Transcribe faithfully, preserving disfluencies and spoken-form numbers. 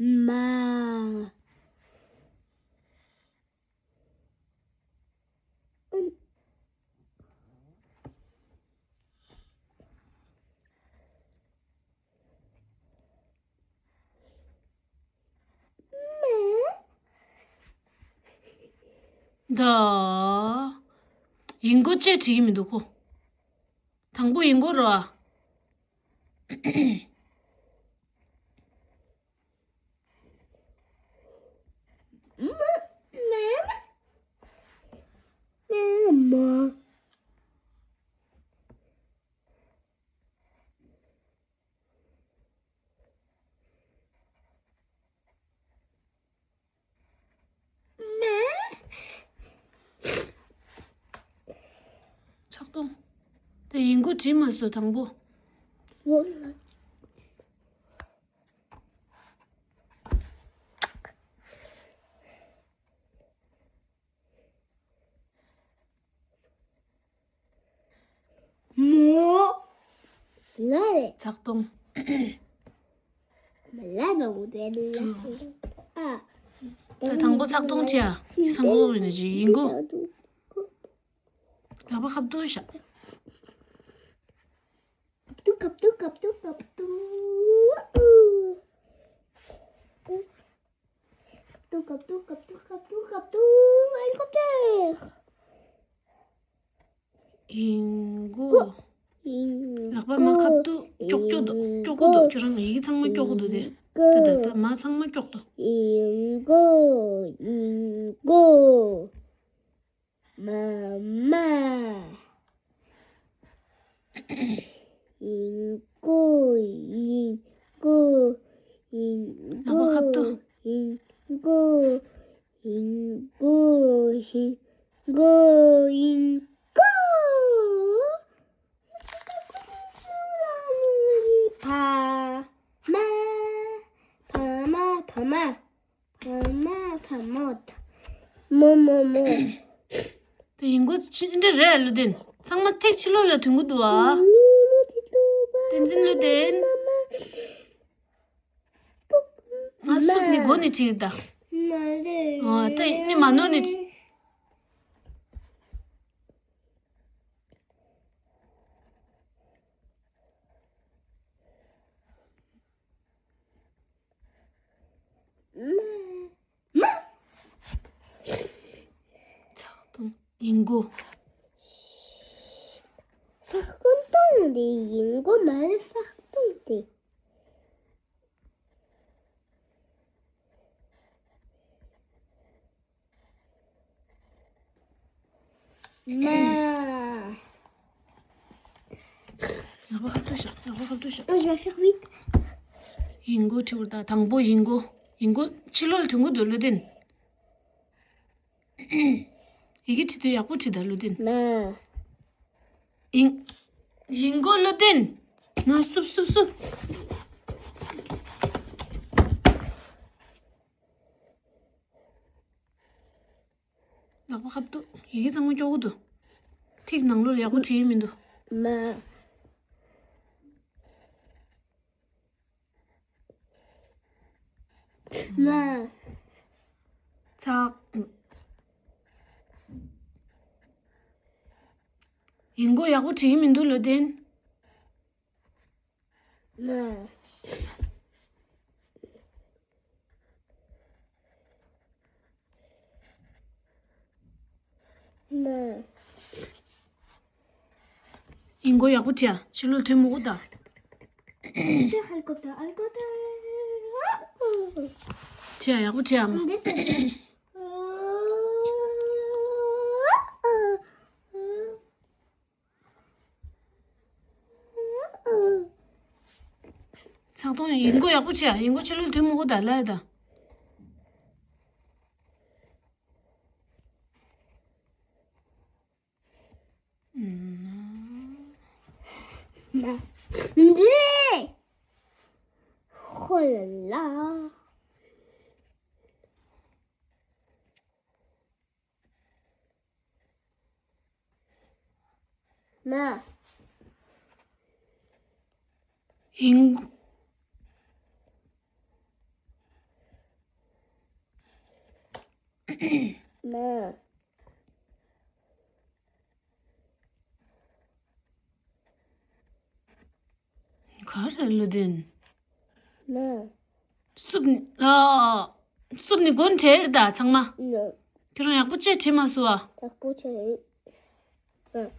མ། ད། ཡིན་གོ་ཅེས་བྲིས་ཀྱི་མི་འདུག་གོ། དང་པོ་ཡིན་གོ་རོ། ཆག་སྟོང་། དེ་ཡིན་གོ་བྲིས་མ་སོང་དང་པོ། མོ། ལ་རེད། ཆག་སྟོང་། ལ་ནོ་དེ་ལ། ཨ། ད་དང་པོ་ཆག་སྟོང་བྱས་ཨ། ཡིག་ཚང་གོ་རེ་ནས་ཅི་ཡིན་གོ། ལག་པ་ཁ་བཏུ་བཞག། ཁ་བཏུ་ཁ་བཏུ་ཁ་བཏུ་ཁ་བཏུ། ཏུ་ཀ་ཏུ་ཀ་ཏུ་ཀ་ཏུ་ཀ་ཏུ། ཧེ་ལི་ཀོབ་ཊར། ཡིན་གོ། ཡིན་གོ། ལག་པ་མ་ཁ་བཏུ་ཀྱོག་ཀྱོག་འདུག་ཀྱོག་གི་འདུག་ཁྱོད་རང་ཡི་གེ་ཚང་མ་ཀྱོག་གི་འདུག་དེ། ད་ད་ད་མ་ཚང་མ་ཀྱོག་འདུག་ཡིན་གོ། ཡིན་གོ། མ་མ། ཡིན་གོ། ཡིན་གོ། ཡིན་གོ། ལག་པ་ཁ་བཏུ། ཡིན་གོ། ཡིན་གོ། ཡིན་གོ། ཡིན་གོ། བ་མ། བ་མ། བ་མ། བ་མ། བ་མ། མོ་མོ་མོ། དེ་ཡིན་གོ་ཅི་འདྲ་རེད་ལུ་དེན། ཚང་མ་ཐེག་ཕྱི་ལོགས་ལ་ཐོན་གི་འདུག་ཨ། བསྟན་འཛིན་ལུ་དེན། ང་སུབ་ནི་མགོ་ནི་ཁྲིད་ད། ཨ་ད་ནི་མ་ནོར་ནི་ཁྲིད། མ། མ། ཆག་སྟོང་། ཡིན་གོ། ཆག་སྟོང་དེ་ཡིན་གོ་མ་རེད། ཆག་སྟོང་དེ། མ། ལག་པ་ཁ་བཏུ་བཞག་ལག་པ་ཁ་བཏུ་བཞག་ཨ་ཇོ་ཤག་བིད། ཡིན་གོ་ཁྲི་བོར་ད་དང་པོ་ཡིན་གོ། ཡིན་གོ་ཕྱི་ལོགས་ལ་ཐོན་གོ་འདུག་ལུ་དེན། ཡི་གེ་ཁྲི་དུ་ཡག་པོ་ཁྲི་ད་ལུ་དེན། མ། ཡིན། ཡིན་གོ་ལུ་དེན། ན་སུབ་སུབ་སུབ། ལག་པ་ཁ་བཏུ། ཡི་གེ་ཚང་མ་ཀྱོག་གི་འདུག་ཐིག་ནང་ལོགས་ལ་ཡག་པོ་བྲིས་མི་འདུག་མ། མ། ཚག་ཡིན་གོ་ཡག་པོ་བྲིས་མི་འདུག་ལུ་དེན། མ། མ། ཡིན་གོ་ཡག་པོ་བྲིས་ཨ། ཕྱི་ལོགས་ཐོན་མི་དགོས་ད། ཧེ་ལི་ཀོབ་ཊར། ཧེ་ལི་ཀོབ་ཊར། བྲིས་ཨ། ཡག་པོ་བྲིས་ཨ་མ། འདི་ལྟ་སྟེ། ཆག་སྟོང་། ཡིན་གོ་ཡག་པོ་བྱས་ཨ། ཡིན་གོ་ཕྱི་ལོགས་ཐོན་མི་དགོས་ད་ལ་ད། འདི། ཧོ་ལ་ལ། མ། ཡིན། མ། ག་རེ་བློ་ལྡན། མ། སུབ་ནི་ཨ། སུབ་ནི་དགོན་བྲལ་ད་ཚང་མ། ནོ། ཁྱོད་རང་ཡག་པོ་ཅེས་བྲིས་མ་སུ་བ། ཡག་པོ་བྲིས། ཨ།